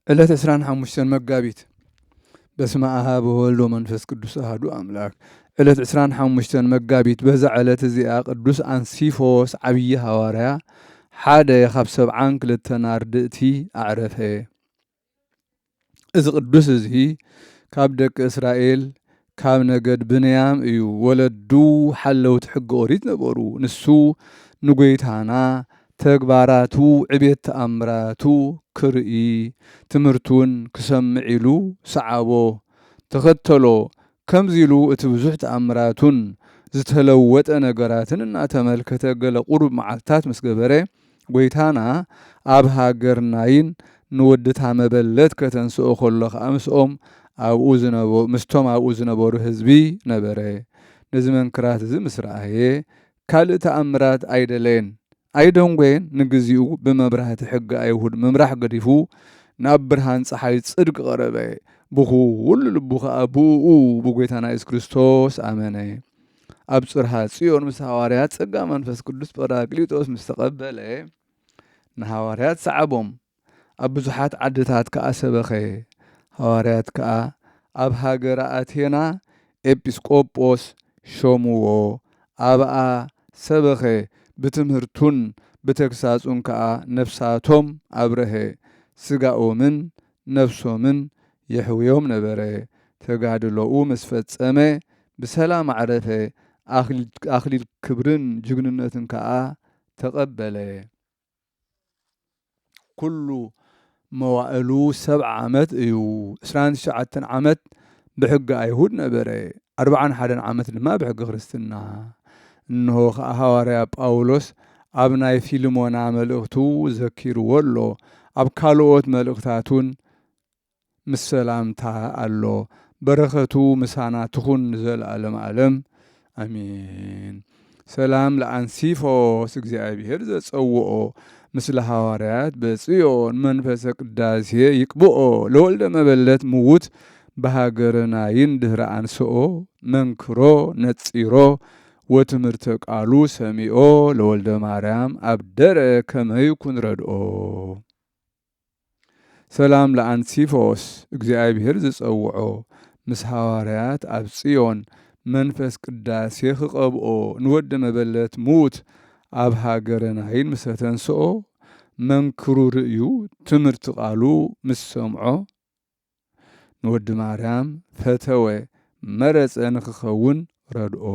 ዕለት ዕስራን ሓሙሽተን መጋቢት። በስመ አብ ወወልድ ወመንፈስ ቅዱስ አሐዱ አምላክ። ዕለት ዕስራን ሓሙሽተን መጋቢት፣ በዛ ዕለት እዚኣ ቅዱስ አንሲፎስ ዓብዪ ሃዋርያ፣ ሓደ ካብ ሰብዓን ክልተን ኣርድእቲ፣ ኣዕረፈ። እዚ ቅዱስ እዚ ካብ ደቂ እስራኤል፣ ካብ ነገድ ብንያም እዩ። ወለዱ ሓለውቲ ሕጊ ኦሪት ነበሩ። ንሱ ንጎይታና ተግባራቱ፣ ዕቤት ተኣምራቱ ክርኢ፣ ትምህርቱን ክሰምዕ ኢሉ ሰዓቦ፣ ተኸተሎ። ከምዚ ኢሉ እቲ ብዙሕ ተኣምራቱን ዝተለወጠ ነገራትን እናተመልከተ፣ ገለ ቁሩብ መዓልታት ምስ ገበረ፣ ጎይታና ኣብ ሃገር ናይን ንወድታ መበለት ከተንስኦ ከሎ ኸኣ ምስኦም ኣብኡ ዝነበ-፣ ምስቶም ኣብኡ ዝነበሩ ህዝቢ ነበረ። ነዚ መንክራት እዚ ምስ ረኣየ፣ ካልእ ተኣምራት ኣይደለየን፣ ኣይደንጎየን። ንግዚኡ ብመብራህቲ ሕጊ ኣይሁድ ምምራሕ ገዲፉ፣ ናብ ብርሃን ጸሓይ ጽድቂ ቀረበ። ብኹሉ ልቡ ኸኣ ብእኡ፣ ብጎይታና የሱስ ክርስቶስ ኣመነ። ኣብ ጽርሃ ጽዮን ምስ ሃዋርያት ጸጋ መንፈስ ቅዱስ ጳራቅሊጦስ ምስ ተቐበለ፣ ንሃዋርያት ሰዓቦም፣ ኣብ ብዙሓት ዓድታት ከኣ ሰበኸ። ሃዋርያት ከኣ ኣብ ሃገረ ኣቴና ኤጲስቆጶስ ሾምዎ። ኣብኣ ሰበኸ፣ ብትምህርቱን ብተግሳጹን ከኣ ነፍሳቶም ኣብረሀ። ስጋኦምን ነፍሶምን የሕውዮም ነበረ። ተጋድሎኡ ምስ ፈጸመ ብሰላም ኣዕረፈ። ኣኽሊል፣ ኣኽሊል ክብርን ጅግንነትን ከኣ ተቐበለ። ኩሉ መዋእሉ ሰብዓ ዓመት እዩ። ዕስራን ትሽዓተን ዓመት ብሕጊ ኣይሁድ ነበረ፣ ኣርብዓን ሓደን ዓመት ድማ ብሕጊ ክርስትና። እንሆ ኸኣ ሃዋርያ ጳውሎስ ኣብ ናይ ፊልሞና መልእኽቱ ዘኪርዎ ኣሎ። ኣብ ካልኦት መልእኽታቱን ምስ ሰላምታ ኣሎ። በረኸቱ ምሳና ትኹን ንዘለኣለም ኣለም። ኣሜን። ሰላም ለኣንሲፎስ፣ እግዚኣብሔር ዘጸውኦ፣ ምስለ ሃዋርያት በጽዮን መንፈሰ ቅዳሴ ይቅብኦ፣ ለወልደ መበለት ምዉት ብሃገረ ናይን ድህረ ኣንስኦ፣ መንክሮ ነጺሮ፣ ወትምህርተ ቃሉ ሰሚኦ፣ ለወልደ ማርያም ኣብደረ ከመ ይኩን ረድኦ። ሰላም ለኣንሲፎስ፣ እግዚኣብሔር ዝጸውዖ፣ ምስ ሃዋርያት ኣብ ጽዮን መንፈስ ቅዳሴ ክቐብኦ፣ ንወዲ መበለት ምዉት ኣብ ሃገረ ናይን ምስ ኣተንስኦ፣ መንክሩ ርእዩ ትምህርቲ ቃሉ ምስ ሰምዖ፣ ንወዲ ማርያም ፈተወ፣ መረጸ፣ ንክኸውን ረድኦ።